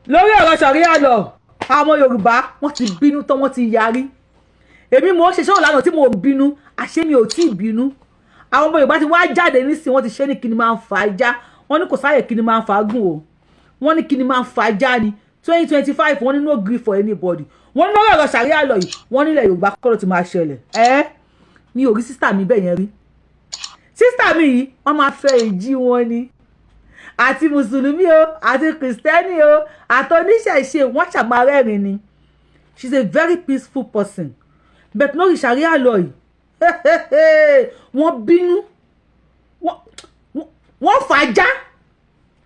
Lórí ọ̀rọ̀ Sharia law, àwọn Yorùbá, wọ́n ti bínú tán, wọ́n ti yarí. Èmi mò ń ṣe sọ́rọ̀ lánàá tí mò ń bínú, àṣé mi ò tí ì bínú. Àwọn ọmọ Yorùbá ti wá jáde nísìnyí, wọ́n ti ṣe ní kíni máa ń fa ajá. Wọ́n ní kò sáyè kíni máa ń fa gùn o. Wọ́n ní kíni máa ń fa ajá ni 2025. Wọ́n ní no gree for anybody. Wọ́n ní lórí ọ̀rọ̀ Sharia law yìí, wọ́n nílẹ̀ Yorùbá kọ́ ló ti máa ṣẹlẹ̀. Ẹ́ mi ò rí sister mi bẹ́ẹ̀ yẹn rí. Sister mi yìí, wọ́n máa fẹ́ ìjí wọn ni, àti mùsùlùmí o, àti kìrìsìtẹ́nì o, àti oníṣẹ̀ṣe, wọ́n ṣàmárẹ́rìn ni. She's a very peaceful person, but lórí Sharia law yìí, wọ́n bínú, wọ́n fàájà.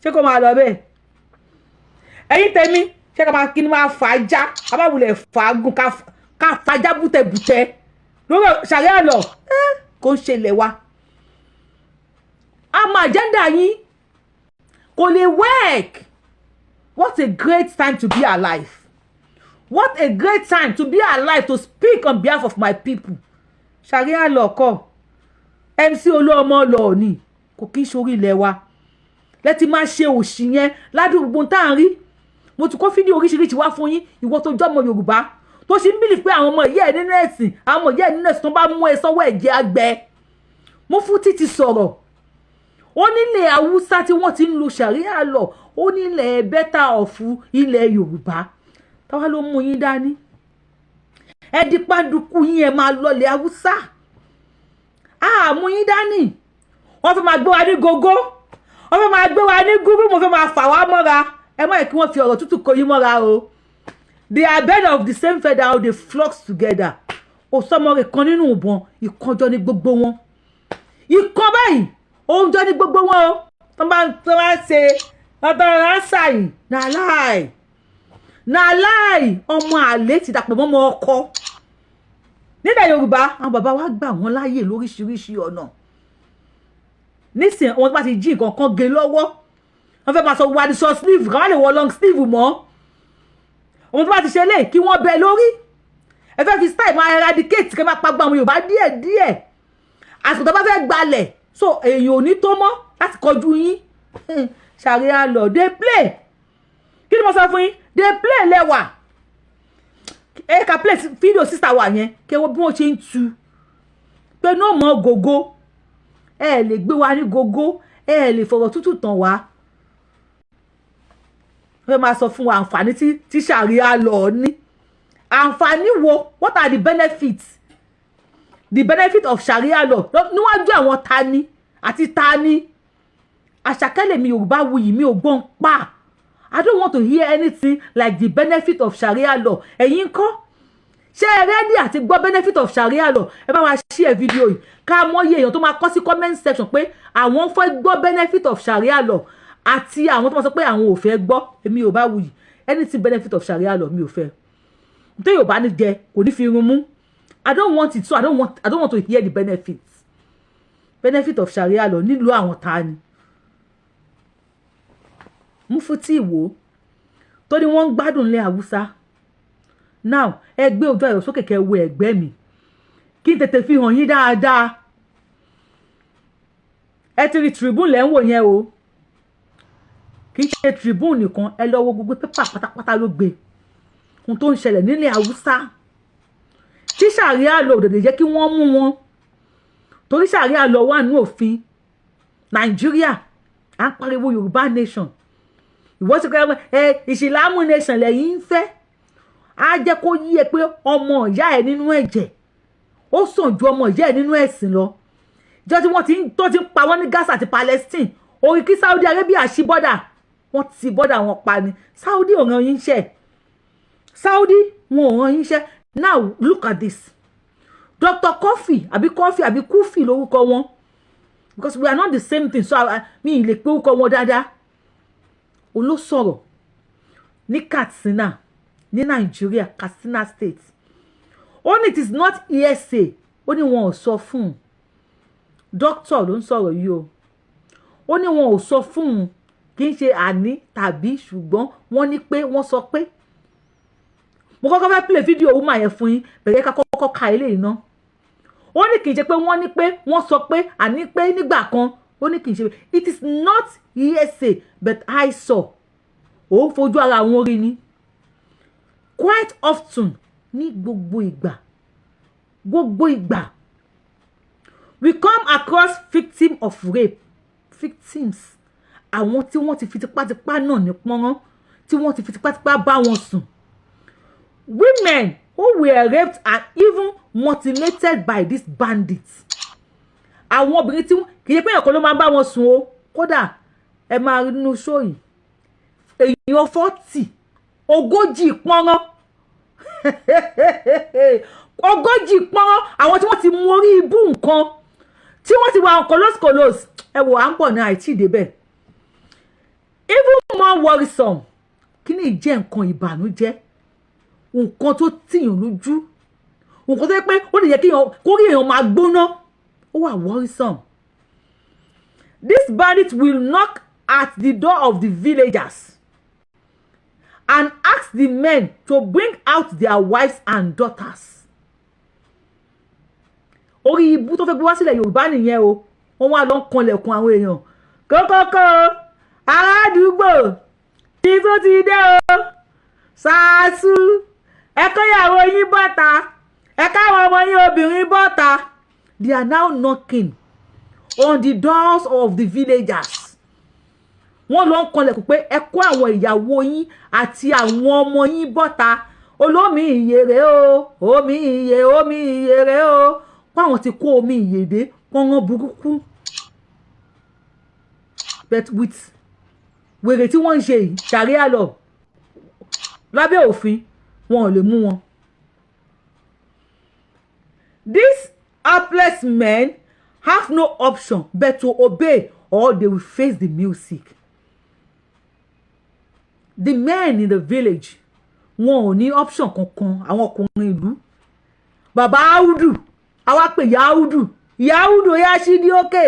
Ṣé kó máa lọ bẹ́ẹ̀? Ẹ̀yin tèmi, ṣé ká máa kí ni máa fàájà, ká má wulẹ̀ fàágùn, ká fàájà bútẹ́bútẹ́ lórí Sharia law kó ń ṣẹlẹ̀ wa. Àmọ́ agenda yín kò lè work. What a great time to be alive! What a great time to be alive, to speak on behalf of my people. Sharia law kọ́, MC Olúọmọ lọ ní kò kí n ṣorí ilẹ̀ wa lẹ́tí máa ṣe òṣì yẹn ládùúgbò tá à ń rí. Mo ti kó fídíò oríṣiríṣi wá fún yín. Ìwọ tó jọ́mọ Yorùbá tó ṣe ń believe pé àwọn ọmọ ìyá ẹ̀ nínú ẹ̀sìn, àwọn ọmọ ìyá ẹ̀ nínú ẹ̀sìn tó bá mú ẹ sọ́wọ́, ẹ̀jẹ̀ àgbẹ̀. Mo fún títí sọ̀rọ̀, ó nílẹ̀ Haúsá tí wọ́n ti ń lo Sharia law, ó nílẹ̀ better off ilẹ̀ Yorùbá. Táwa ló mú yín dání? Ẹ di pàǹdùkú yín, ẹ máa lọlẹ̀ Haúsá. Àmú yín dání. Wọ́n fẹ́ máa gbé wa ní gógó, wọ́n fẹ́ máa gbé wa ní gúrú, mo fẹ́ máa fà wá mọ́ra. Ẹ má yẹ kí wọ́n fi ọ̀rọ̀ tútù kó yín mọ́ra o. They are bird of the same feather, they flock together. Kò sọmọ rẹ̀ kan nínú ìbọn ìkànjọ ní gbogbo wọn. Ìkan báyìí oúnjẹ ní gbogbo wọn o. Tó bá ṣe ọ̀tọ̀ ránṣà yìí, na lie, na lie. Ọmọ àlè ti dàpọ̀ mọ́mọ́ ọkọ nílẹ̀ Yorùbá. Àwọn bàbá wa gbà wọ́n láàyè lóríṣiríṣi ọ̀nà. Nísìnyí, wọn bá ti jí nǹkan kan gé lọ́wọ́, wọ́n fẹ́ máa sọ wá ní short sleeve, káwọn lè wọ long sleeve mọ́. Òun tó bá ti ṣe lé, kí wọ́n bẹ lórí. Ẹ fẹ́ fi style máa eradicate, kẹ́ máa pa gbọ́ àwọn Yorùbá díẹ̀ díẹ̀. Àsìkò tó bá fẹ́ gbalẹ̀, so èèyàn ò ní tó mọ́ láti kọjú yín. Sharia law dey play. Kí ni mo sọ fún yín? Dey play lẹ́wà. Ẹ ká play fídíò sister wa yẹn, kí wọ́n bí wọ́n ṣe ń tu pé ní òmò gògó. Ẹ lè gbé wa ní gógó, ẹ lè fọ̀rọ̀ tútù tàn wá. Fẹ́ máa sọ fún wa àǹfààní tí Sharia law ní. Àǹfààní wo? What are the benefits, the benefit of Sharia law níwájú àwọn tani àti tani? Àṣàkẹ́lẹ̀ mi, Yorùbá wuyì, mi ò gbọ́n pa. I don't want to hear anything like the benefit of Sharia law. Ẹ̀yin ńkọ́? Ṣé ẹ ready àti gbọ́ benefit of Sharia law? Ẹ bá wa share fídíò yìí, ká mọyì èèyàn tó máa kọ sí comment section pé àwọn fẹ́ gbọ́ benefit of Sharia law, àti àwọn tó máa sọ pé àwọn ò fẹ́ gbọ́. Èmi ò bá wuyì, anything benefit of Sharia law, mi ò fẹ́. Tó yóò bá ní jẹ, kò ní fi irun mú. I don't want it, so I don't want to hear the benefits. Benefit of Sharia law nílùú àwọn ta ni? Mufti Ìwò tó ní wọ́n ń gbádùn ilé Haúsá. Now, ẹ gbé ojú ayọ̀ sókè, kẹ́ wo ẹ̀gbẹ́ mi, kí n tètè fi hàn yín dáadáa. Ẹ ti rí Tribune lẹ́ ń wò yẹn o. Kì í ṣe Tribune nìkan, ẹ lọ wo gbogbo pépà pátápátá ló gbé ohun tó ń ṣẹlẹ̀ nílẹ̀ Haúsá tí Sharia law òdòdó jẹ́ kí wọ́n mú wọn, torí Sharia law wà ní òfin Nàìjíríà. À ń pariwo Yorùbá nation, ìwọ ti kọ́ ẹ ìsìlámù nation lẹ́yìn ń fẹ́. Á jẹ́ kó yí ẹ pé ọmọ ìyá ẹ nínú ẹ̀jẹ̀, ó sàn ju ọmọ ìyá ẹ nínú ẹ̀sìn lọ. Ìjọ tí wọ́n ti ń tó ti ń pa wọ́n ní Gaza àti Palestine, orí kí Saudi Arabia ṣí border, wọ́n ti border wọn pa ni. Saudi ò ràn yín ṣẹ́, Saudi wọn ò ràn yín ṣẹ́. Now look at this. Dr. Kofi àbí Kofi àbí Kufi lórúkọ wọn, because we are not the same thing, so mi ì lè pé orúkọ wọn dáadáa. Òun ló sọ̀rọ̀ ní Katsina ní Nàìjíríà, Katsina State. Ó ní it is not hearsay. Ó ní wọn ò sọ fún un. Doctor ló ń sọ̀rọ̀ yìí o. Ó ní wọn ò sọ fún un, kì í ṣe àní tàbí ṣùgbọ́n wọ́n ní pé wọ́n sọ pé. Mo kọ́kọ́ fẹ́ play fídíò woman yẹn fún yín, bẹ̀rẹ̀ ká kọ́kọ́ ka eléyìí ná. Ó ní kì í ṣe pé wọ́n ní pé wọ́n sọ pé, àní pé nígbà kan. Ó ní kì í ṣe, it is not hearsay, but I saw. Òun fojú ara wọn rí ni. Quite often, ní gbogbo ìgbà, gbogbo ìgbà, we come across victim of rape, victims, àwọn tí wọ́n ti fi tipátipá náà ní pọ́nrán, tí wọ́n ti fi tipátipá bá wọn sùn, women who were raped and even mutilated by these bandits. Àwọn obìnrin tí kì í ṣe pé èèyàn kan ló máa ń bá wọn sùn o. Kódà ẹ máa rí nínú show yìí, èèyàn 40, 40 pọ́nrán, 40 pọ́nrán, àwọn tí wọ́n ti mú orí ibú nǹkan, tí wọ́n ti wà kòlóṣkòlós. Ẹ wò, à ń bọ̀ ní àìtí ìdébẹ̀. Even more worrisome, kí ni jẹ́ nǹkan ìbànújẹ́, nǹkan tó tìyàn lójú, nǹkan tó yẹ pé ó lè yẹ kí kórí èèyàn máa gbóná, ó wà worrisome. This bandit will knock at the door of the villagers and ask the men to bring out their wives and daughters. Orí ibú tó fẹ́ gbé wá sílẹ̀ Yorùbá nìyẹn o. Wọ́n wá lọ ń kanlẹ̀kùn àwọn èèyàn kókókó, ará àdúgbò tí tó ti dé o, ṣáàṣù, ẹ kóyàwó yín bọ́ta, ẹ káwọn ọmọ yín obìnrin bọ́ta. They are now knocking on the doors of the villagers. Wọ́n lọ ń kanlẹ̀kùn pé ẹ kó àwọn ìyàwó yín àti àwọn ọmọ yín bọ́ta. Olómi ìyèrè o, omi ìyè, omi ìyèrè o, páwọn ti kó omi ìyè dé, pọ́nrán burúkú. But with wèrè tí wọ́n ń ṣe yìí, sharia law lábẹ́ òfin, wọn ò lè mú wọn. These helpless men have no option but to obey or they will face the music. The men in the village, wọn ò ní option kankan. Àwọn ọkùnrin ìlú, bàbá Áúdù, àwa pè ìyá Áúdù, ìyá Áúdù, ó yá, ṣídìí òkè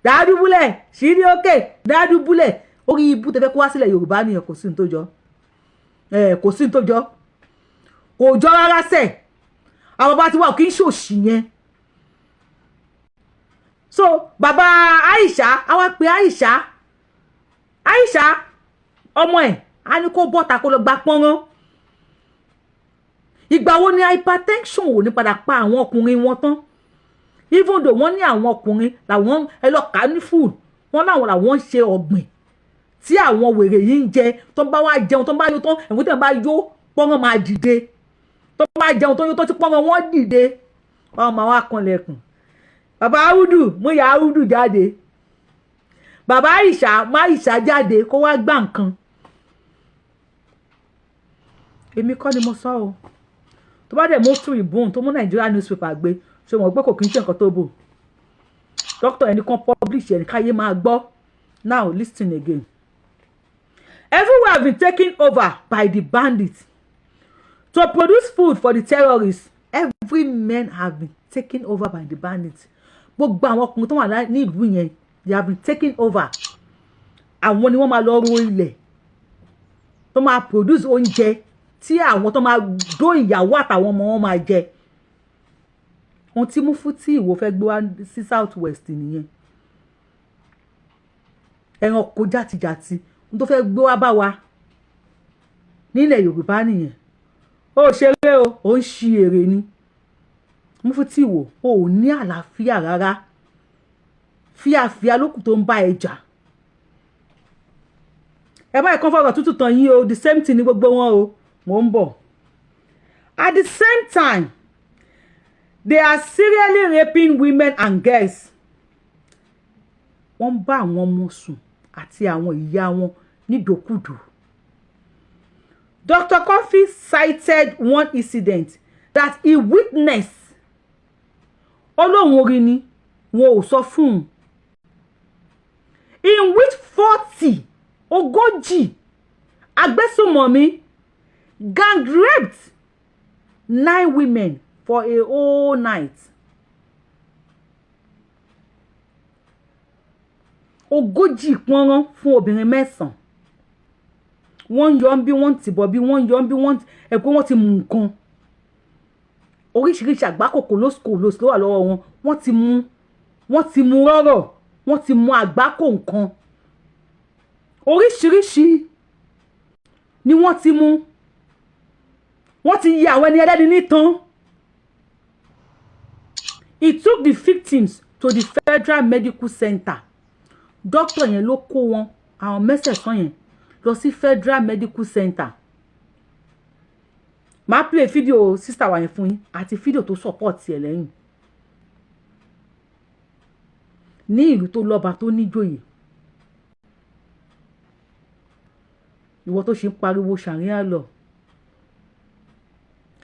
dàdúbúlẹ̀, ṣídìí òkè dàdúbúlẹ̀. Orí ibú tẹ́fẹ́ kó wá sílẹ̀ Yorùbá nìyẹn. Kò sí ní tó jọ, kò sí ní tó jọ, kò jọ rárá sẹ̀. Àwọn bàbá tiwa ò kí ń ṣòṣì yẹn. So bàbá Aisha, àwa pè Aisha, Aisha ọmọ ẹ̀, á ní kó bọ́ta kó lọ gba pọ́nrán. Ìgbà wo ni hypertension ò ní padà pa àwọn ọkùnrin wọn tán? Even though wọ́n ní àwọn ọkùnrin làwọn ẹ lọ kà ní food, wọ́n láwọn làwọn ń ṣe ọ̀gbìn tí àwọn wèrè yìí ń jẹ. Tó bá wá jẹun, tó bá yó tán, ẹ̀wọ̀n tó bá yó, pọ́nrán máa dìde. Tó bá jẹun tó yó tó, tí pọ́nrán wọn dìde, wọ́n máa wá kanlẹ̀kùn. Bàbá Áúdù, mú ìyá Áúdù jáde, bàbá Àìṣà, má Àìṣà jáde kó wá gbà nǹkan. Èmi kọ́ ni mo sọ o. Tó bá dẹ̀ mú Tribune, tó mú Nigeria newspaper gbé, ṣé wọ́n gbé, kò kí n ṣe nǹkan tó bò. Doctor ẹnì kan publish ẹnì káyé máa gbọ́. Now listen again. Everywhere have been taken over by the bandits to produce food for the terrorists. Every man have been taken over by the bandits. Gbogbo àwọn ọkùnrin tó wà ní ìlú yẹn, they have been taken over. Àwọn ni wọ́n máa lọ ro ilẹ̀ tó máa produce oúnjẹ tí àwọn tó máa dó ìyàwó àtàwọn ọmọ wọn máa jẹ. Ohun tí Mufti Ìwó fẹ́ gbé wá sí South West nìyẹn. Ẹranko játijàti, ohun tó fẹ́ gbé wá bá wa nílẹ̀ Yorùbá nìyẹn. Ó ṣeré o, ó ń ṣi èrè ni. Mufti Ìwó, o ò ní àlàáfíà rárá. Fíàfíà lókùn tó ń bá ẹ jà. Ẹ báyìí kán fọ̀rọ̀ tútù tàn yín o. The same thing ní gbogbo wọn o. Mò ń bọ̀. At the same time, they are serially raping women and girls. Wọ́n ń bá àwọn ọmọ sùn àti àwọn ìyá wọn nídòkúdò. Dr. Coffey cited one incident that he witnessed. Olóhùn orin ni wọn ò sọ fún un, in which 40, 40 agbésùmọ̀mí gang raped nine women for a whole night. 40 pọ́nrán fún obìnrin 9. Wọ́n ń yọ bí wọ́n ń tìbọ̀, bí wọ́n ń yọ bí wọ́n ẹ̀ pé wọ́n ti mú nǹkan oríṣiríṣi, àgbákò kòlóṣkòlós ló wà lọ́wọ́ wọn. Wọ́n ti mú, wọ́n ti mú rọ́rọ̀, wọ́n ti mú àgbákò nǹkan oríṣiríṣi. Ni wọ́n ti mú, wọ́n ti yẹ àwọn ẹni ẹlẹ́ni nítàn. He took the victims to the Federal Medical Center. Doctor yẹn ló kó wọn, àwọn mẹ́sẹ̀sán yẹn, lọ sí Federal Medical Center. Màá play fídíò sister wa yẹn fún yín àti fídíò tó support ẹ̀ lẹ́yìn. Ní ìlú tó lọ́ba, tó níjòyè, ìwọ tó ṣe ń pariwo Sharia law,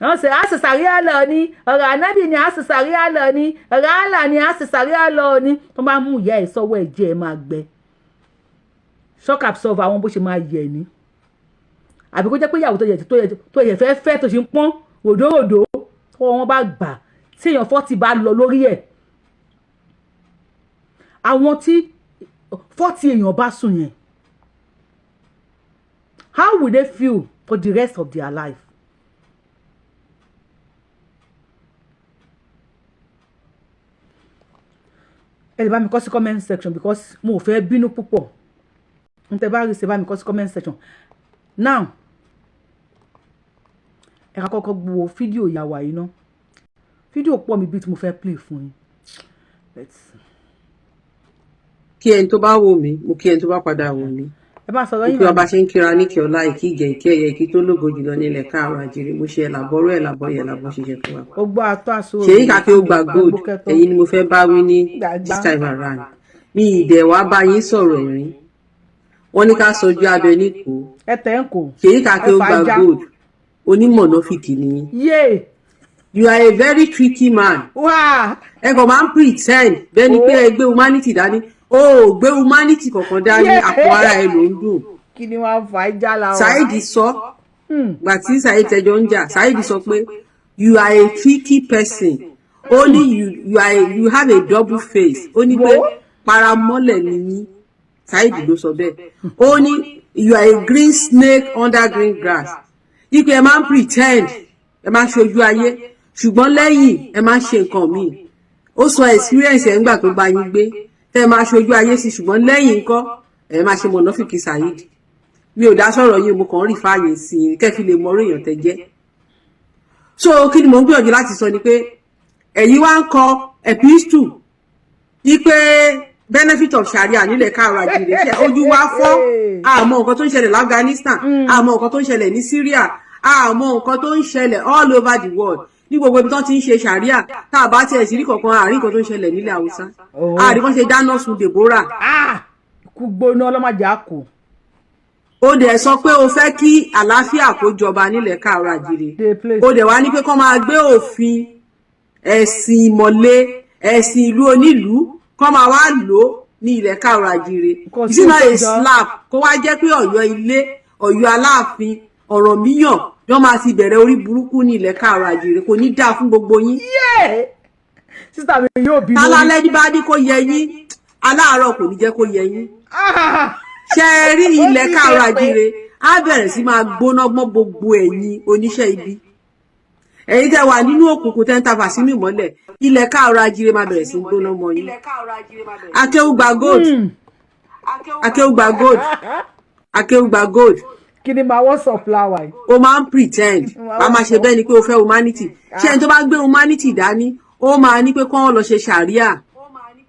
wọ́n ṣe á ṣe Sharia law ní ọ̀rọ̀ ànábì ni, á ṣe Sharia law ní ọ̀rọ̀ Allah ni, á ṣe Sharia law ní tó bá mú ìyá ẹ̀ sọ́wọ́, ẹ̀jẹ̀ ẹ̀ máa gbẹ. Shock absorber àwọn bó ṣe máa yẹ̀ ní, àbí kó jẹ́ pé ìyàwó tó yẹ fẹ́ fẹ́ tó ṣe ń pọ́n ròdòròdò tó wọ́n bá gbà tí èèyàn 40 bá lọ lórí ẹ̀, àwọn tí 40 èèyàn bá sùn yẹn, how will they feel for the rest of their life? Ẹ lè bá mi kọ sí comment section because mo ò fẹ́ bínú púpọ̀. N tẹ bá rí ṣe, bá mi kọ sí comment section. Now, ẹ ká kọ́kọ́ gbọ́ fídíò ìyàwó yìí ná. Fídíò pọ̀ mi bí tí mo fẹ́ play fún yín. Let's Kí ẹni tó bá wò mí, mo kí ẹni tó bá padà wò mí. Ẹ bá sọ̀rọ̀ Mo yín. kí ọba ṣe ń kíra ní kí ọlá, ìkí ìgẹ̀, ìkí ẹ̀yẹ, ìkí tó lógo jùlọ nílẹ̀ káàárọ̀ àjíire. Mo ṣe ẹ̀làbọ̀rọ̀, ẹ̀làbọ̀yẹ̀, ẹ̀làbọ̀ ṣiṣẹ́ fún wa. Ó gbọ́ àtọ́ àṣọ. Ṣèyí Akéwùgbà Gold, ẹ̀yin ni mo fẹ́ bá wí ní this time around. Mi ìdẹ̀ wá bá yín sọ̀rọ̀ ẹ̀rín. Wọ́n ní ká sọjú abẹ níkò. Ẹ tẹ̀ ń kò. Ṣèyí Akéwùgbà Gold, onímọ̀nàfìkì ni yín. Yé. You are a very tricky man. Wá. Ẹ kàn máa ń pretend bẹ́ẹ̀ ni pé ẹ gbé humanity dání. O ò gbé humanity kankan dání, àpò ara ẹ ló ń dùn. Kí ni wàá fà á já la wa? Saheed sọ, gbà tí Saheed tẹjọ ń jà, Saheed sọ pé you are a tricky person. Ó ní you have a double face. Ó ní pé paramọ́lẹ̀ ni yín. Saheed ló sọ bẹ́ẹ̀. Ó ní you are a green snake under green grass, ipe ẹ máa ń pretend, ẹ máa ń ṣojú ayé, ṣùgbọ́n lẹ́yìn ẹ máa ń ṣe nǹkan míì. Ó sọ experience ẹ̀ ńgbà tó bá yín gbé, tẹ́ ẹ máa ṣojú ayé sí, ṣùgbọ́n lẹ́yìn ńkọ́, ẹ máa ṣe mọ̀nàfìkì. Saheed, mi ò dá sọ̀rọ̀ yín, mo kàn ń rí fààyè sí i kẹ́ fi lè mọ orí èèyàn tẹ́ jẹ́. So kí ni mò ń gbìyànjú láti sọ ni pé ẹ̀yin wá ń kọ epistle wípé benefit of Sharia nílẹ̀ káàrọ̀ àjíire. Ṣe ojú wa fọ́? Àmọ́ nǹkan tó ń ṣẹlẹ̀ l'Afghanistan, àmọ́ nǹkan tó ń ṣẹlẹ̀ ní Syria, àmọ́ nǹkan tó ń ṣẹlẹ̀ all over the world, ní gbogbo ibi tó ti ń ṣe Sharia. Tá a bá tiẹ̀ sí rí kankan, àárín nǹkan tó ń ṣẹlẹ̀ nílẹ̀ Haúsá, àárín kan ṣe dáná sun Deborah. Ah, ikú gbóná ọlọ́mọdé àkó. Ó dẹ̀ sọ pé o fẹ́ kí àlàáfíà kó jọba nílẹ̀ káàrọ̀ àjíire. Dey play. Ó dẹ̀ wá ní pé kó máa gbé òfin ẹ̀sìn ìmọ̀le, ẹ̀sìn ìlú onílùú, kó máa wá lò ó ní ilẹ̀ káàrọ̀ àjíire. Kò sí Is it not a òjò. slap kó wá jẹ́ pé Ọ̀yọ́ ilé, Ọ̀yọ́ Aláàfin, Ọ̀rànmíyàn wọ́n máa ti bẹ̀rẹ̀ orí burúkú ní ilẹ̀ káàrọ̀ àjíire? Kò ní dáa fún gbogbo yín. Sísá mi yóò bínú. Tálálẹ́ ní bá ní kó yẹ yín, aláàárọ̀ kò ní jẹ́ kó yẹ yín. Ah! Ṣe é rí, ilẹ̀ káàrọ̀ àjíire á bẹ̀rẹ̀ sí máa gbóná mọ́ gbogbo ẹ̀yin oníṣẹ́ ibi, ẹ̀yin tẹ́ wà nínú òkùnkùn, tẹ́ ń ta fàsínú ìmọ́lẹ̀. Ilẹ̀ káàrọ̀ àjíire máa bẹ̀rẹ̀ sí gbóná mọ́ yín. Akéwùgbà Gold, Akéwùgbà Gold, Akéwùgbà Gold. Kí ni màá wọ́n flower yìí? O máa ń pretend, wàá máa ṣe bẹ́ẹ̀ ni pé o fẹ́ humanity. Ṣé ẹni tó bá gbé humanity dání, ó máa ní pé kán lọ ṣe Sharia,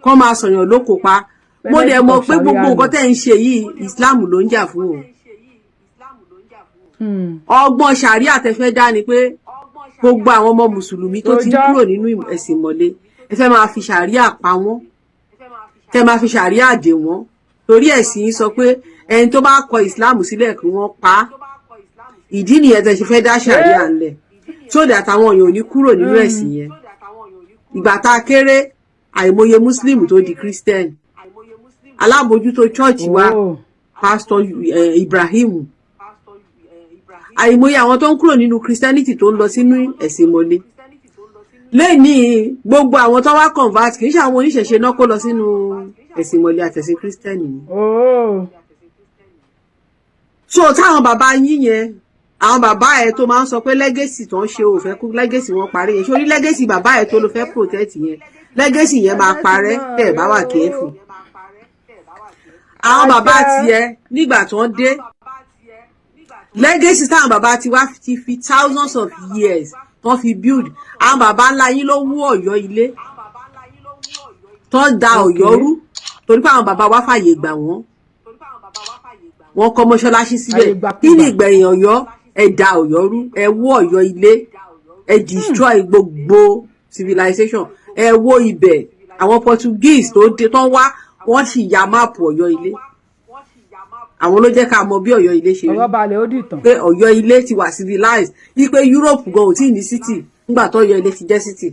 kán máa sọ̀yàn lóko pa? Mo dẹ̀ mọ̀ pé gbogbo nǹkan tẹ́ ń ṣe yìí, Islam ló ń jà fún o. Ọgbọ́n Sharia tẹ́ fẹ́ dá ni pé gbogbo àwọn ọmọ mùsùlùmí tó ti ń kúrò nínú ẹ̀sìn ìmọ̀le, ẹ fẹ́ máa fi Sharia pa wọ́n, tẹ́ máa fi Sharia dè wọ́n, torí ẹ̀sìn yín sọ pé ẹni tó bá kọ Islam sílẹ̀ kí wọ́n pa á. Ìdí nìyẹn tẹ́ ṣe fẹ́ dá Sharia ńlẹ̀, so that àwọn èèyàn ò ní kúrò nínú ẹ̀sìn yẹn. Ìgbà tá a kéré, àìmọye muslim tó di Christian. Alábòójútó church wa, Pastor Ibrahim, àìmọye àwọn tó ń kúrò nínú Christianity tó ń lọ sínú ẹ̀sìn ìmọ̀le lẹ́ni. Gbogbo àwọn tó wá convert, kì í ṣe àwọn oníṣẹ̀ṣe náà kó lọ sínú ẹ̀sìn ìmọ̀le àtẹ̀sìn Christian ni. So táwọn bàbá yín yẹn, àwọn bàbá ẹ tó máa ń sọ pé legacy tó ń ṣe, ò fẹ́ kú legacy wọn parí yẹn. Sórí legacy bàbá ẹ tó ló fẹ́ protect yẹn, legacy yẹn máa parẹ́ tẹ́ ẹ bá wà careful. Àwọn bàbá tiẹ̀ nígbà tó ń dé Legacy táwọn bàbá tiwa ti fi thousands of years tán fi build, àwọn bàbá ńlá yín ló wó Ọ̀yọ́ Ilé, tán da Ọ̀yọ́ rú, torí pé àwọn bàbá wa fàyè gbà wọ́n, wọ́n kọ́ mọ́ṣáláṣí síbẹ̀. Àyè gbàkúgbà. Kí ni ìgbẹ̀yìn Ọ̀yọ́? Ẹ da Ọ̀yọ́ rú, ẹ wó Ọ̀yọ́ Ilé, ẹ destroy gbogbo civilization, ẹ wó ibẹ̀. Àwọn Portuguese tó dé tán wá, wọ́n sì ya map Ọ̀yọ́ Ilé. Àwọn ló jẹ́ ká mọ bí Ọ̀yọ́ Ilé ṣe rí. Ọ̀rọ̀ balẹ̀, ó dìtàn. Pé Ọ̀yọ́ Ilé ti wà civilized, wípé Europe gan ò tí ì ní city nígbà tó Ọ̀yọ́ Ilé ti jẹ́ city.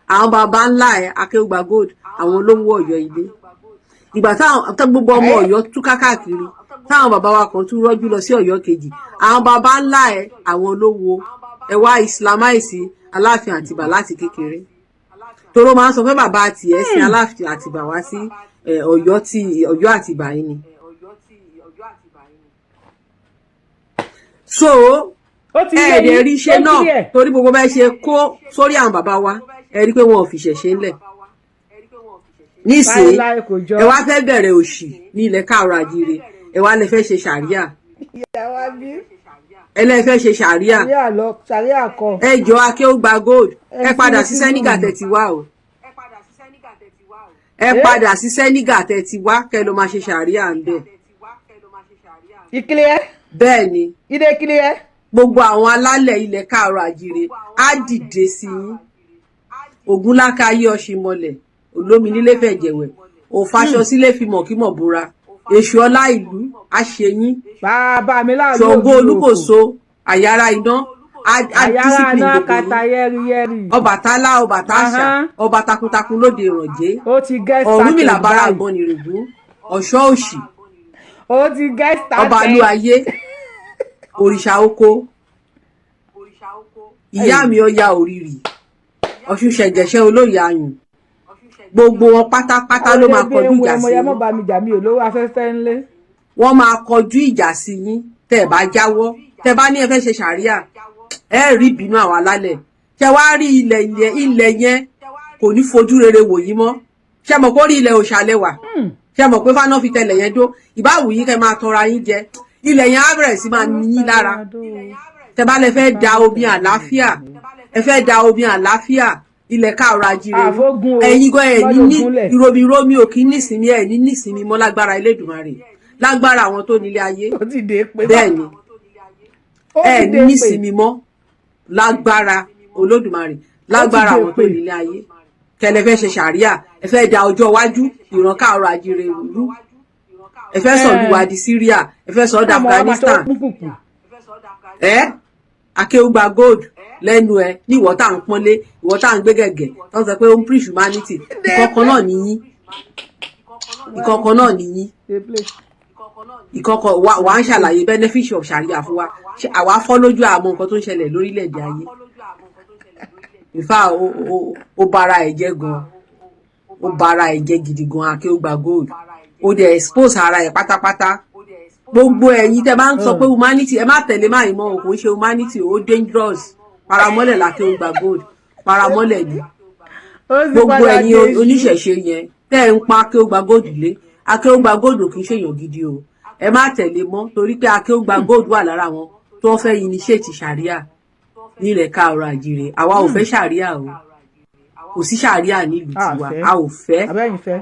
Àwọn baba ńlá ẹ, Akéwùgbà Gold, àwọn olówó Ọ̀yọ́ Ilé, ìgbà táwọn tá gbogbo ọmọ Ọ̀yọ́ túká káàkiri, táwọn bàbá wa kan tún rọ́jú lọ sí Ọ̀yọ́ kejì, àwọn baba ńlá ẹ, àwọn olówó ẹ wá islamize Aláàfin Àtìbà láti kékeré, toró máa ń sọ pé bàbá tiẹ̀ sin Aláàfin Àtìbà wá sí Ọ̀yọ́, tí Ọ̀yọ́ Àtìbà yìí ni. So Ó ti yé ẹ̀ẹ́dẹ̀ yín, rí iṣẹ́ ó náà clear. Torí gbogbo bẹ́ẹ̀ ṣe kó sórí àwọn bàbá wa, ẹ rí i pé wọn ò fi ṣẹ̀ṣẹ̀ ńlẹ̀ nísìnyí. Láéláé, kò jọ. Ẹ wá fẹ́ bẹ̀rẹ̀ òṣì ní ilẹ̀ káàrọ̀ àjíire, ẹ wá lè fẹ́ ṣe ṣàríà. Ìyàwó bí. Ẹ lè fẹ́ ṣe ṣàríà. Sàríà lọ, sàríà kọ. Ẹ jọ, Akéwùgbà Gold, ẹ Ẹ padà fi sí sínú Senegal mi. tẹ́ ti wá o. Ẹ padà sí Senegal tẹ́ ti wá, kẹ́ ló máa ṣe ṣàríà ń bẹ̀. Ìkìlẹ̀. Bẹ́ẹ̀ ni. Ìdè ìkìlẹ̀. Gbogbo àwọn alálẹ̀ ilẹ̀ káàrọ̀ àjíire á dìde sí yín. Ògúnláka ayé, ọ̀ṣìmọlẹ̀ olómi nílé fẹ̀jẹ̀wẹ̀, òfaṣọ sílé fi mọ̀kímọ̀ bora, èṣù ọlá ìlú á ṣe yín. Bàbá mi láàlú. Ṣàngó òbí. Olúkòso àyàrá iná á Àyàrá discipline náà gbogbo kata yín. Yẹ́rì yẹ́rì. Ọbàtálá, Ọbàtáṣà, ọba takuntakun lóde ìrànjẹ. Ó ti get started Ọ̀rúnmìlà bára báyìí. àgbọn nìrègún ọ̀ṣọ́ òṣì. Ó ti get started. Ọba alú ayé, òrìṣà oko, ìyá mi ọya òrìrì, Ọ̀ṣun ṣẹ̀gẹ̀ṣẹ̀, olóyè ayùn, gbogbo wọn pátápátá ló máa kọjú ìjà sí Ọmọ ya yín. Mọ́ bá mi jà, mi ò lówó afẹ́fẹ́ ńlé. Wọ́n máa kọjú ìjà sí yín tẹ́ ẹ bá jáwọ́. Tẹ́ ẹ bá ní ẹ fẹ́ ṣe ṣàríà, ẹ rí ìbínú àwọn alálẹ̀. Ṣẹ wá rí ilẹ̀ yẹn, ilẹ̀ yẹn kò ní fojú rere wò yín mọ́. Ṣẹ mọ̀ kó rí ilẹ̀ òṣàlẹ̀ wà? Ṣẹ mọ̀ pé fáná fi tẹlẹ̀ yẹn dó? Ìbáwù yín kẹ́ máa tọra yín jẹ, ilẹ̀ yẹn á bẹ̀rẹ̀ sí máa ní yín lára. Tẹ́ bá lẹ fẹ́ da omi àlàáfíà, ẹ fẹ́ da omi àlàáfíà ilẹ̀ káàrọ̀ ajíire rú. Àfógun o, Ẹ̀yin gan ẹ̀ ní ní lọ́dọ̀ ògúnlẹ̀. Ìròmìrómì ò kí nísìnyí, ẹ̀ ní nísìnyí mọ́, lágbára Elédùmarè, lágbára àwọn tó nílé ayé. Ó ti dé pé. Bẹ́ẹ̀ ni. Ó Ẹ ti ní dé pé. nísinmi mọ́, lágbára Olódùmarè, lágbára Ó ti dé àwọn tó pé. nílé ayé. Kẹlẹ fẹ́ ṣe ṣàríà, ẹ fẹ́ da ọjọ́ iwájú ìran káàrọ̀ ajíire rú, ẹ fẹ́ sọ ìlú wa di Syria, ẹ fẹ́ sọ ọ́ di Ọmọ wa máa Afghanistan. tó kúkùkù. Ẹ Akéwùgbà Gold, lẹ́nu ẹ ní ìwọ tá à ń pọ́nlé, ìwọ tá à ń gbé gẹ̀gẹ̀, tó ń sọ pé ó ń preach humanity, ìkọ̀kan náà nìyí, ìkọ̀kan náà nìyí. Dey play. Ìkọ̀kọ̀ wà ń ṣàlàyé benefit of sharia fún wa. Ṣé àwa fọ́ lójú àmọ́ nǹkan tó ń ṣẹlẹ̀ lórílẹ̀‐èdè ayé? Ìfà ó bara ẹ̀ jẹ́ gan, ó bara ẹ̀ jẹ́ gidi gan. Akéwùgbà Gold, ó dẹ̀ expose ara ẹ̀ pátápátá. Gbogbo ẹ̀yin tẹ́ bá ń sọ pé humanity, ẹ má tẹ̀lé máa ìmọ̀ o, kò ń ṣe humanity, ó dangerous. Paramọ́lẹ̀ l'Akéwùgbà Gold, paramọ́lẹ̀ ni. Ó sì Gbogbo padà ẹ̀yin dé iṣu. oníṣẹ̀ṣe yẹn tẹ́ ẹ̀ ń pa Akéwùgbà Gold lé, Akéwùgbà Gold ò kì í ṣèyàn gidi o. Ẹ má tẹ̀lé mọ́, torí pé Akéwùgbà Gold wà lára wọn tó fẹ́ initiate sharia nílẹ̀ káàárọ̀ àjíire. Àwa ò fẹ́ sharia o, kò sí sharia nílùú tiwa. A fẹ́. A ò fẹ́. Abẹ́yìn fẹ́.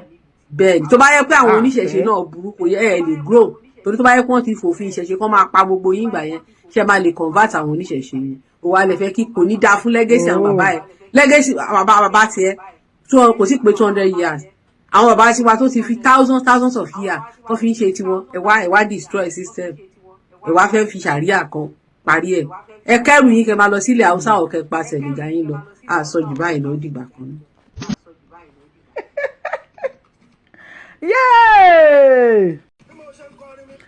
Bẹ́ẹ̀ ni, tó bá yẹ pé àwọn A oníṣẹ̀ṣe fẹ́. náà burú, kò yẹ ẹ lè grow, torí tó bá yẹ pé wọ́n ti fòfin ìṣẹ̀ṣe kán máa pa gbogbo yín ìgbà yẹn, ṣe máa lè convert àwọn oníṣẹ̀ṣe yẹn? Ó wá lè fẹ́ kí kò ní dáa fún legacy àwọn bàbá ẹ̀, legacy àwọn bàbá bàbá tiẹ̀ tó kò sí pé 200 years, àwọn bàbá tiwa tó ti fi thousands, thousands of years tó fi ń ṣe tiwọn. Ẹ wá destroy system, ẹ wá fẹ́ fi ṣàríà kan parí ẹ̀. Ẹ kẹ́rù yín, kẹ́ máa lọ sílẹ̀ Haúsá, ọ̀kẹ́ pa Sẹ̀nìgà yín lọ. Àsọ jù báyìí lọ, ó dìgbà kan náà. Yéè!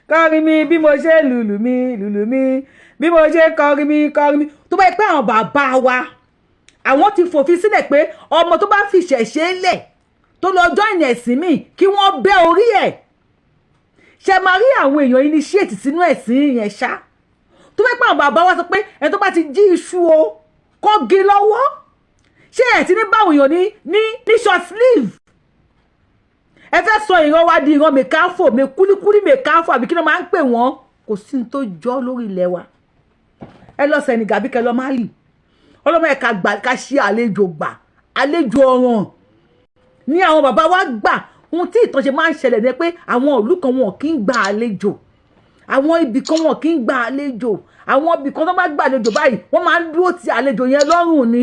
Kọrin mi bí mo ṣe lùlù mi, lùlù mi bí mo ṣe kọrin mi, kọrin mi. Tó bá yẹ pé àwọn bàbá wa, àwọn ti fòfin sílẹ̀ pé ọmọ tó bá fi ṣẹ̀ṣẹ̀ lẹ̀, tó lọ join ẹ̀sìn míì, kí wọ́n bẹ́ orí ẹ̀, ṣe máa rí àwọn èèyàn initiate sínú ẹ̀sìn yẹn ṣá? Tó bá yẹ pé àwọn bàbá wa sọ pé ẹni tó bá ti jí iṣu o, kó gé lọ́wọ́, ṣé ẹ̀ ti ní báwọn èèyàn ní short sleeve? Ẹ fẹ́ sọ ìran wa di ìran mẹkáfò, mẹkúlíkúlí, mẹkáfò, àbí kí ló máa ń pè wọ́n? Kò sí ní tó jọ lórí ilẹ̀ wa. Ẹ lọ Senegal bí kẹ lọ Mali, ọlọ́mọ ẹ̀ ká gbà ká ṣe àlejò gbà, àlejò ọ̀ràn ní àwọn bàbá wa gbà. Ohun tí ìtàn ṣe máa ń ṣẹlẹ̀ ni pé àwọn ìlú kan, wọn kì í gba àlejò. Àwọn ibì kan, wọn kì í gba àlejò. Àwọn ibì kan tó bá gba àlejò báyìí, wọ́n máa ń dúró ti àlejò yẹn lọ́rùn ni.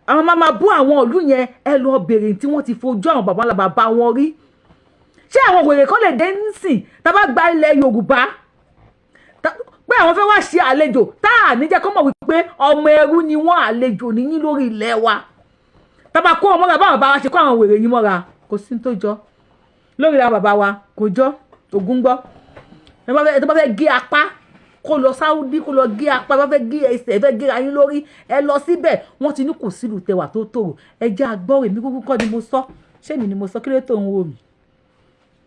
Àwọn máa máa bú àwọn ìlú yẹn. Ẹ lọ bèrè tí wọ́n ti fojú àwọn bàbá ńlá bàbá wọn rí. Ṣé àwọn wèrè kan lè dé nísìn tá a bá gba ilẹ̀ Yorùbá pé àwọn fẹ́ wá ṣe àlejò, tá à ní jẹ́ kó mọ̀ wípé ọmọ ẹrú ni wọ́n, àlejò níyìn lórí ilẹ̀ wa, tá a bá kó wọn mọ́ra báwọn bá wa ṣe kó àwọn wèrè yìí mọ́ra? Kò sí ní tó jọ lórí ilẹ̀ bàbá wa, kò jọ. Ògún gbọ́. Ẹ tó bá fẹ́ gé apá, kó lọ Sáúdí, kó lọ gé apá. Ẹ bá fẹ́ gé ẹsẹ̀, ẹ fẹ́ gé ayín lórí, ẹ lọ síbẹ̀. Wọ́n ti ní kò sílùú tẹwà tó tòrò. Ẹ jẹ́ agbọ́rò. Èmi kúkú kọ́ ni mo sọ. Ṣé èmi ni mo sọ? Kí ló tó ń wò mí?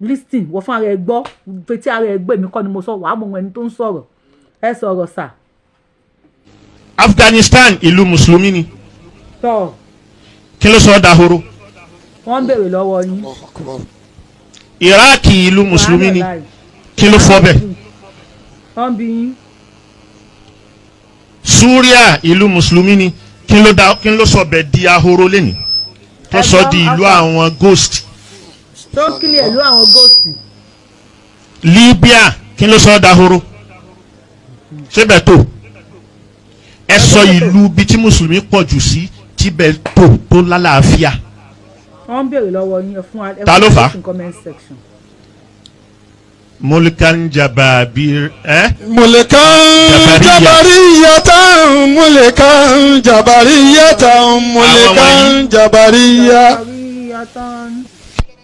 Listen, wọ́n fún ara ẹ gbọ́, fetí ara ẹ gbọ́. Èmi kọ́ ni mo sọ. Wàá mọ ẹni tó ń sọ̀rọ̀. Ẹ sọ̀rọ̀ sà. Afghanistan, ìlú mùsùlùmí ni. Tọ́. Kí ló sọ ọ́ dahoro? Wọ́n ń béèrè lọ́wọ́ yín. Iraq, ìlú mùsùlùmí ni. Kí ló fọ́ bẹ́ẹ̀? Wọ́n ń bi yín. Súríà, ìlú mùsùlùmí ni. Kí ló da, kí ló sọ bẹ́ẹ̀ di ahoro lẹ́ni tó sọ di ìlú àwọn ghost? Tó ń kílẹ̀ ìlú àwọn ghost. Libya, kí ló sọ ọ́ dahoro? Síbẹ̀ tó ẹ sọ ìlú bíi tí mùsùlùmí pọ̀ jù sí tíbẹ̀ tó tó lálàáfíà. Wọ́n ń béèrè lọ́wọ́ yín. Ẹ fún wa ẹ Ta ló fún fà á? wa in comment section. Mulkan jababir ẹ. ملكا جبرية. جبرية، ملكا جبرية، ملكا جبرية.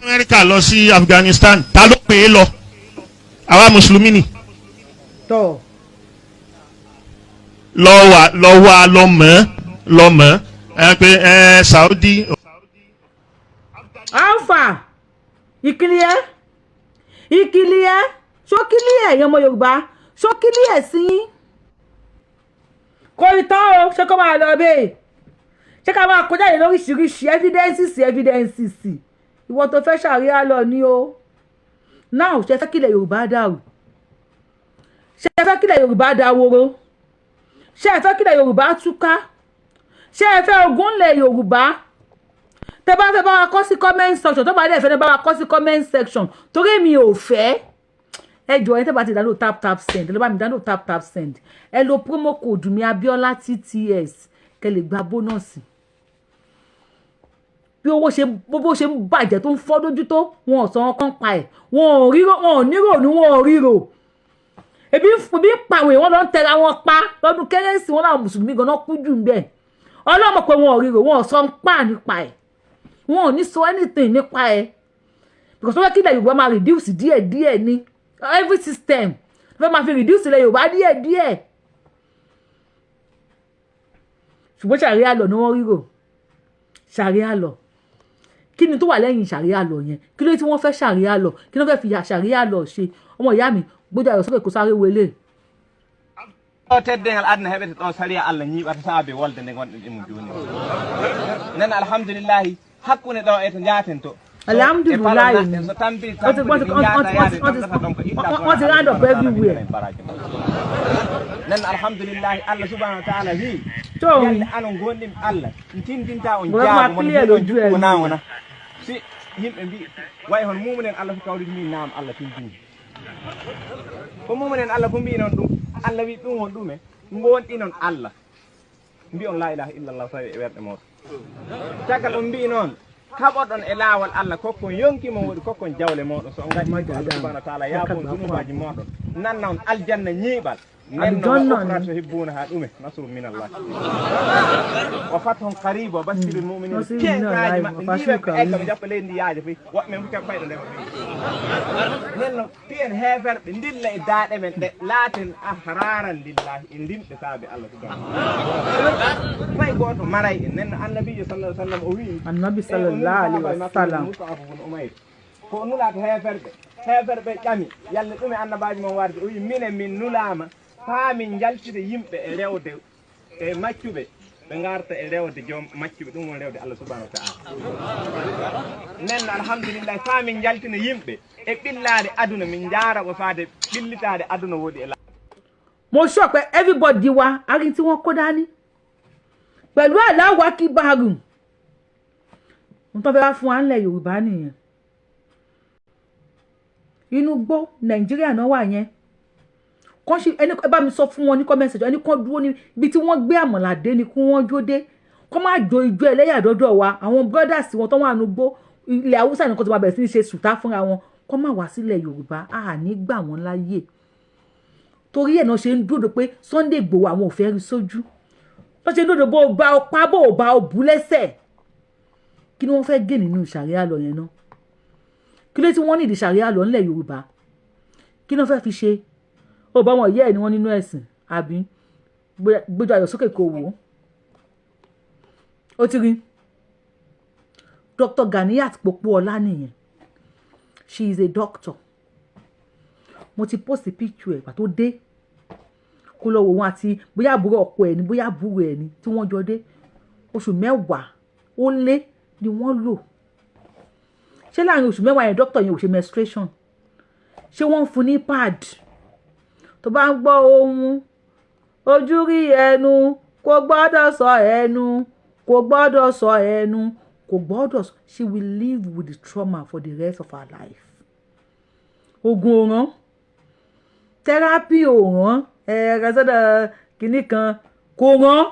Amẹ́ríkà lọ sí Afghanistan, ta ló pè é lọ? Àwa mùsùlùmí ni. Tọ́. Lọ wà, lọ wà, lọ mọ̀, lọ mọ̀ ẹ pé ẹ Saudi. Alpha ìkìlì ẹ, ìkìlì ẹ, ṣókìlì ẹ, ẹ̀yin ọmọ Yorùbá, ṣókìlì ẹ sí yín. Kò ì tán o. Ṣé kó máa lọ bẹ́ẹ̀? Ṣé ká máa kọjá yìí lóríṣiríṣi evidences? Evidences, ìwọ tó fẹ́ ṣàríyá lọ ní o. Now, ṣe fẹ́ kílẹ̀ Yorùbá dàrú? Ṣe fẹ́ kílẹ̀ Yorùbá dàwòrò? Ṣe fẹ́ kílẹ̀ Yorùbá túká? Ṣe fẹ́ ogun lẹ̀ Yorùbá? Tẹ bá fẹ́, bá wa kọ sí comment section. Tó bá dẹ̀ fẹ́, bá wa kọ sí comment section, torí mi ò fẹ́. Ẹ jọ̀ọ́, ẹ tẹ́ bá ti download Tap Tap Send, ẹ lọ bá mi download Tap Tap Send. Ẹ lo promo code mi, Abiola TTS, kẹ́ lè gba bonus. Bí owó ṣe bó ṣe ń bàjẹ́, tó ń fọ́ lójú tó, wọn ò sọ wọn kàn pa ẹ̀, wọn ò ríro, wọn ò nírò ní, wọn ò ríro. Ebi ń pa àwọn èèyàn, wọn lọ ń tẹra wọn pa lọ́dún Kérésì. Wọn làwọn mùsùlùmí ganan kú jù ń bẹ̀. Ọlọ́mọ pé wọn ò ríro, wọn ò sọ ń pa nípa ẹ̀, wọn ò ní sọ anything nípa ẹ̀, because wọ́n fẹ́ kí ilẹ̀ Yorùbá máa reduce díẹ̀ díẹ̀ ní every system. Wọ́n fẹ́ máa fi reduce ilẹ̀ Yorùbá díẹ̀ díẹ̀. Ṣùgbọ́n ṣàríà lọ ni wọ́n ríro. Ṣàríà lọ, kí ni tó wà lẹ́yìn ṣàríà lọ yẹn? Kí ló tí wọ́n fẹ́ ṣàríà lọ? Kí ló fẹ́ fi ṣàríà lọ ṣe? Ọmọ ìyá mi, gbójú ayọ̀ sókè, kó sáré wọlé. O teddengal aduna heɓete ɗo, sariya Allah ñiiɓata saabe wolde nde gonɗen e mum joni nen. Alhamdulillahi, hakkunde ɗo e to jaaten to. Alhamdulilayi ni. So tambi Wọ́n ti round up everywhere. Nen, alhamdulillahi, Allah subahanahu wa taala wi tó yande anon gonɗimi Allah tindinta on. Mo fẹ́ máa jaago clear lójú ẹ mon ni. Nawona si yimɓe mbi way hono mumunen Allah fo kawrit min naam Allah tindini ko mumunen Allah ko mbi noon ɗum. Allah wi ɗum won ɗume gonɗi noon. Allah mbi on la ilaha illallah tawi e werɗe moɗon. Caggal on mbi noon kaɓoɗon e laawol Allah, kokkon yonki mon woɗi, kokkon jawle moɗon. So on gaɗi, Allah subahana wa taala yaafon zunubaji moɗon, nanna on aljanna ñiiɓal. Aljanna nenno to hibbuna ha ɗume nasru min Allah wa fathun qarib wa bashiril mu'minin. Nasrun minallahi kenkaji wa maɓɓe fathun ndiɓe ɓe qarib. egga ɓe jappa leydi ndi yaaja foy woɓɓe men fof keɓe fayɗo ndema. Nenno piyen heferɓe dilla e daaɗe men ɗe laaten ahraran lillahi e limɓe saabe Allah subahana fay goto maray en. Nenno annabijo sallah sallam o wi Annabi sallallahu alaihi wa sallam. Mus'ab bun Umayr ko nulaaka heferɓe, heferɓe ƴami yalla ɗume annabaji mon warde. O wi minen min nulama faa min jaltida yimɓe e rewde e maccuɓe. Ɓe garta e rewde joom maccuɓe, ɗum woni rewde Allah subahanahu wa taala. Nen alhamdulillah, fa min jaltina yimɓe e ɓillade aduna, min jaraɓe faade ɓillitade aduna woɗi e. Mo sọ pé everybody wa arin tí wọ́n kó dání pẹ̀lú aláwa kíbarù n tó fẹ́ wá fún wa ńlẹ̀ Yorùbá nìyẹn. Inú gbó Nàìjíríà náà wà yẹn kàn ṣe. Ẹni ẹ bá mi sọ fún wọn ní comment section, ẹni kan dúró ní ibi tí wọ́n gbé àmọ̀là dé ni kí wọ́n jó dé, kọ́ má jó ijó ẹlẹ́yà dọ́dọ̀ wa. Àwọn brothers wọn tó wà nù gbó ilẹ̀ Haúsá nìkan tó máa bẹ̀rẹ̀ sí ní ṣe sùtá fúnra wọn, kọ́ má wá sílẹ̀ Yorùbá. A ní gbà wọ́n láyè. Torí ẹ̀ náà ṣe ń dúró pé Sunday Igboho, àwọn ò fẹ́ rí sójú tó ṣe ń dúró bó bá ọ pa, bó bá ọ bú lẹ́sẹ̀. Kí ni wọ́n fẹ́ gé nínú sharia law yẹn náà? Kí ló tí wọ́n ní ìdí sharia law ńlẹ̀ Yorùbá? Kí ni wọ́n fẹ́ fi ṣe? Ó bá wọn yẹ́ ẹ̀ ni wọ́n nínú ẹ̀sìn àbí gbójú ayọ̀ sókè kò wò ó. Ó ti rí Dr. Ganiyat Popoola nìyẹn. She is a doctor. Mo ti post picture ẹ̀ pàtó dé, kó lọ wò wọn àti bóyá àbúrò ọkọ ẹ̀ ni, bóyá àbúrò ẹ̀ ni tí wọ́n jọ dé. Oṣù 10 ó lé ni wọ́n lò. Ṣé láàrin oṣù 10 yẹn, doctor yẹn ò ṣe menstruation? Ṣé wọ́n ń fún ní pad? Tó bá ń gbọ́ ohun ojú rí, ẹnu kò gbọ́dọ̀ sọ, ẹnu kò gbọ́dọ̀ sọ, ẹnu kò gbọ́dọ̀ sọ. She will live with the trauma for the rest of her life. Oògùn òràn, therapy òràn, ẹ̀ẹ́dẹ̀ sọ́dọ̀ kìnnì kan kò ràn.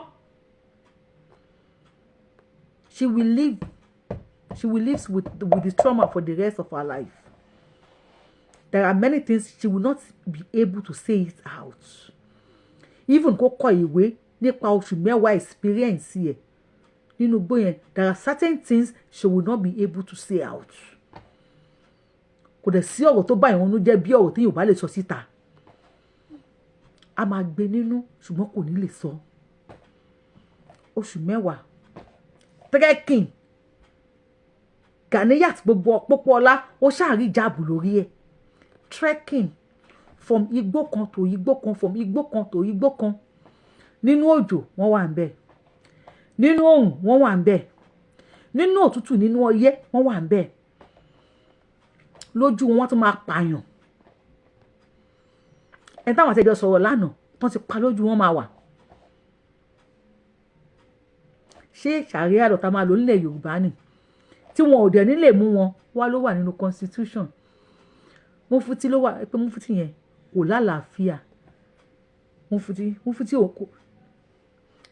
She will live with the trauma for the rest of her life. There are many things she will not be able to say it out. Even kó kọ ìwé nípa oṣù 10 experience ẹ̀ nínú igbó yẹn, there are certain things she will not be able to say out. Kò dẹ̀ sí ọ̀rọ̀ tó bá ìwọ̀n jẹ́ bí ọ̀rọ̀ tí Yorùbá lè sọ síta. A máa gbé nínú, ṣùgbọ́n kò ní lè sọ. Oṣù 10 trekking. Ganiyat gbogbo Pópóọlá, ó ṣàrí jáàbù lórí ẹ̀, trekking from igbó kan tó igbó kan, from igbó kan tó igbó kan. Nínú òjò, wọ́n wà ń bẹ̀. Nínú òòrùn, wọ́n wà ń bẹ̀. Nínú òtútù, nínú ọyẹ́, wọ́n wà ń bẹ̀. Lójú wọn, wọ́n tún máa pààyàn. Ẹni táwọn àtẹ̀jọ sọ̀rọ̀ lánàá tán ti pa, lójú wọn máa wà. Ṣé sharia law tá máa lò nílẹ̀ Yorùbá ni, tí wọn ò dẹ̀ nílè mú wọn wá, ló wà nínú constitution? Mufti ló wà pé mufti yẹn kò lálàáfíà. Mufti ò kò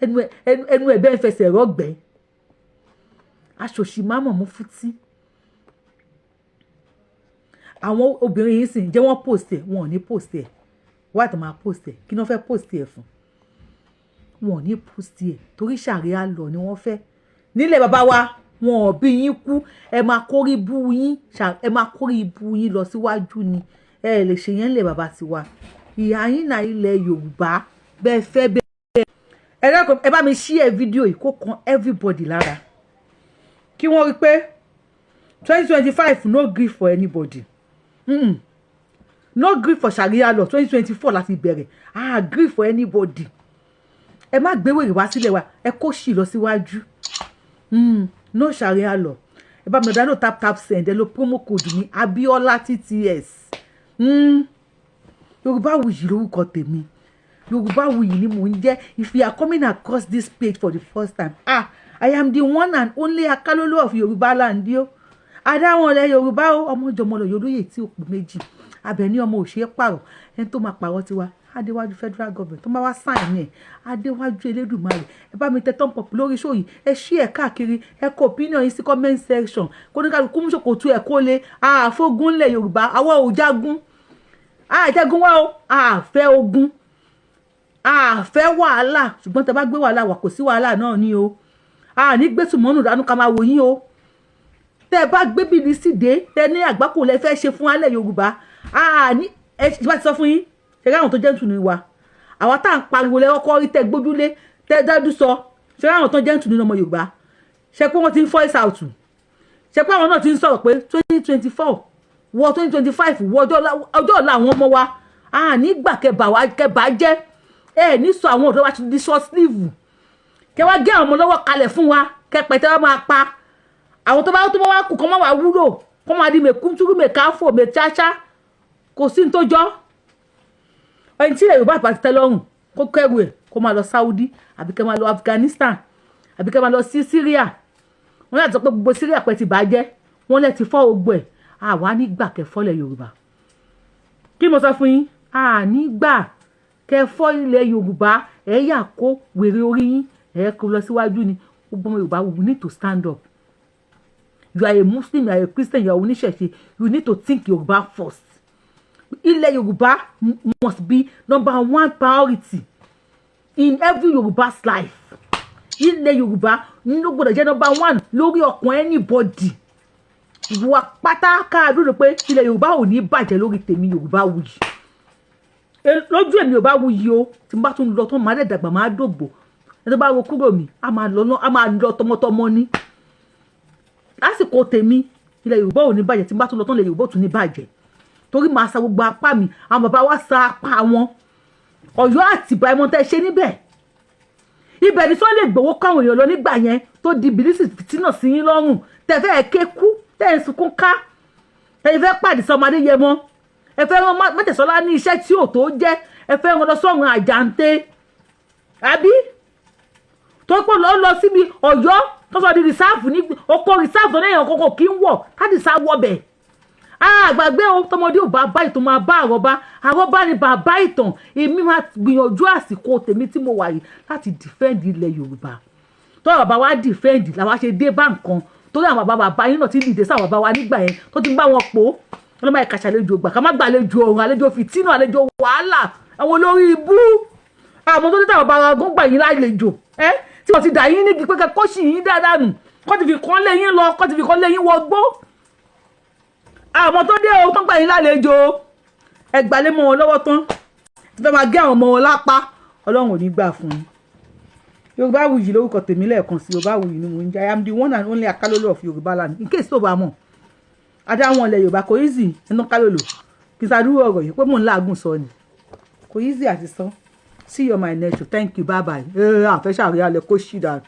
ẹnu ẹ bẹ́ẹ̀ fẹsẹ̀ rọ́gbẹ́ aṣòṣì mámọ̀ mufti. Àwọn obìnrin yìí sì ń jẹ́ wọ́n post ẹ̀, wọn ò ní post ẹ̀. Wá tó máa post ẹ̀, kí ni wọ́n fẹ́ post ẹ̀ fún? Wọn ò ní post ẹ̀ torí sharia law ni wọ́n fẹ́ nílẹ̀ bàbá wa. Wọn ò bí yín kú, ẹ máa kórí bú yín, ẹ máa kórí ibú yín lọ síwájú ni. Ẹ lè ṣe yẹn lè bàbá tiwa ìhà yín náà ilẹ̀ Yorùbá bẹ́ẹ̀ fẹ́ bẹ́ẹ̀. Ẹ dákun, ẹ bá mi share fídíò yìí kó kan everybody lára, kí wọ́n rí pé 2025, no gree for anybody. No gree for sharia law. 2024 láti bẹ̀rẹ̀. Ah, gree for anybody. Ẹ má gbé wèrè wá sílẹ̀ wa, ẹ kó sì lọ síwájú. No sharia law. Ẹ bá mi download Tap Tap Send, ẹ lo promo code mi, Abiola TTS. Yorùbáwùyí lórúkọ tèmi, Yorùbáwùyí ni mò ń jẹ́. If you are coming across this page for the first time, ah, I am the one and only Akalolo of Yorùbá land yo, adáwọn ilẹ̀ Yorùbá o, ọmọjọmọlọ yorùbá tí ò pé méjì, Abẹ́ní ọmọ òṣèré pààrọ̀. Ẹni tó máa pààrọ̀ tiwa, adéwájú federal government tó máa wá sign ẹ̀, adéwájú Elédùmarè. Ẹ bá mi tẹ thumb up lórí show yìí, ẹ ṣí ẹ káàkiri, ẹ kọ opinion yín sí comment section. Kó ní kálukú mú ṣòkòtò ẹ kó lé àfógún ńlẹ̀ Yorùbá. Àwa ò jagun, àjẹgún wa o, àfẹ́ ogun, àfẹ́ wàhálà, ṣùgbọ́n tẹ bá gbé wàhálà wà, kò sí wàhálà náà ní o. Àní gbésùmọ́nù dánú ká máa wò yín o. Tẹ bá gbé bìlì síde, tẹ ní àgbákò lẹ fẹ́ ṣe fún alẹ́ Yorùbá, àní ẹ bá ti sọ fún yín. Ṣe káwọn tó jẹ́ ntù ní wa, àwa tá à ń pariwo lẹ́wọ́ rí, tẹ gbójúlé, tẹ dájú sọ. Ṣe káwọn tó jẹ́ ntù nínú ọmọ Yorùbá, ṣe pé wọ́n ti ń voice out, ṣe pé àwọn náà ti ń sọ̀rọ̀ pé 2024 wọ 2025 wọ ọjọ́ ọ̀la àwọn ọmọ wa, àní gbà kẹbà wa kẹbà jẹ́. Ẹ ní sọ àwọn ọ̀dọ́ wa ti di short sleeve. Kẹ wá gé àwọn ọmọ lọ́wọ́ kalẹ̀ fún wa, kẹpẹtẹ wa máa pa àwọn tó bá wá kù, kọ́ máa wá wúlò, kọ́ máa di mẹ̀kúntúrú, mẹ̀káfò, mẹ̀cháchá. Kò sí ní tó jọ́. Ẹni tí ilẹ̀ Yorùbá bá ti tẹ́ lọ́rùn, kó kẹ́rù ẹ̀, kó máa lọ Saudi, àbí kẹ́ máa lọ Afghanistan, àbí kẹ́ máa lọ sí Syria. Wọ́n yàtọ̀ pé gbogbo Syria pẹ̀ ti bàjẹ́, wọ́n lẹ́ ti fọ́ gbogbo ẹ̀. Àwa nígbà kẹfọ́lẹ̀ Yorùbá. Kí mo sọ fún yín? Ànígbà kẹfọ́ ilẹ̀ Yorùbá. Ẹ̀ yà kó wèrè orí yín, ẹ̀ kó lọ síwájú ni. Gbogbo ọmọ Yorùbá, we need to stand up. You are a Muslim, you are a Christian, you are oníṣẹ̀ṣe, you need to think Yorùbá first. Ilẹ̀ Yorùbá must be number one priority in every Yorùbá's life. Ilẹ̀ Yorùbá ló gbọ́dọ̀ jẹ́ number one lórí ọkàn anybody wà pátá. Káàdúró pé ilẹ̀ Yorùbá ò ní bàjẹ́ lórí tèmi. Yorùbá wuyì lójú èmi, Yorùbá wuyì o. Tí n bá tún lọ tán, máa dẹ̀ dàgbà, máa dògbò. Ẹni tó bá ro kúrò mi, a máa lọ náà, a máa lọ tọmọtọmọ ní lásìkò tèmi. Ilẹ̀ Yorùbá ò ní bàjẹ́. Tí n bá tún lọ tán, ilẹ̀ Yorùbá ò tún ní bàjẹ́, torí màá sa gbogbo apá mi. Àwọn bàbá wa sa apá wọn. Ọ̀yọ́ Àtìbà, ẹmọ tẹ́ ṣe níbẹ̀, ibẹ̀ ni Sunday Igboho káwọn èèyàn lọ nígbà yẹn, tó di bìlísì fìtínà sí yín lọ́rùn, tẹ́ fẹ́ ké kú, tẹ́ ń sunkún ká, tẹ́ fẹ́ pàdé sọmọ Adéyẹmọ. Ẹ fẹ́ rán Mọ́tẹ̀sọ́lá ní iṣẹ́ tí ò tó jẹ́, ẹ fẹ́ rán lọ sọ́run àjàǹtẹ̀, àbí tó pọ̀ lọ́ lọ síbi Ọ̀yọ́ tó sọ di reserve ní oko reserve tó lẹ́yìn ọkọ̀ kí ń wọ̀ káàdì sá wọbẹ̀. Àgbàgbé o, tọmọdé ò bá bá ìtàn, máa bá àrọ́bá. Àrọ́bá ni bàbá ìtàn. Èmi máa gbìyànjú àsìkò tèmi tí mo wà yìí láti defend ilẹ̀ Yorùbá. Tọ́wọ́ bàbá wa defend làwa ṣe dé bá nǹkan, torí àwọn bàbá bàbá yín náà ti dìde sáwọn bàbá wa nígbà yẹn, tó ti bá wọn pò ó. Ọlọ́mọ ẹ̀ka ṣàlejò gbà ká má gbà àlejò ọ̀run, àlejò fìtínà, àlejò wàhálà, àwọn olórí ibú, àwọn tó ní táwọn bàbá wa gbà yín lálejò ẹ, tí wọ́n ti dà yín nígi pé kó sì yín dáadáa nù, kó ti fi kán lé yín lọ, kó ti fi kán lé yín wọgbó. Àwọn tó dé o, tó gbà yín lálejò, ẹ gbalé mọ́ wọn lọ́wọ́ tán, tí fẹ́ máa gé àwọn ọmọ wọn lápá. Ọlọ́run ò ní gbà fún yín. Yorùbá Wuyì lórúkọ tèmi. Lẹ́ẹ̀kan sí, Yorùbá Wuyì ni mò ń jẹ́. I am the one and only Akálólò of Yorùbá land. In case tó bá mọ̀, adáwọn ilẹ̀ Yorùbá kò easy ẹnu kálólò kí n sàdúró ọ̀rọ̀ yìí pé mò ń láàgùn sọ ni, kò easy àti sọ. See you on my next show. Thank you, bye bye. Ẹ àfẹ́ ṣàríyá lẹ kó ṣì dànù.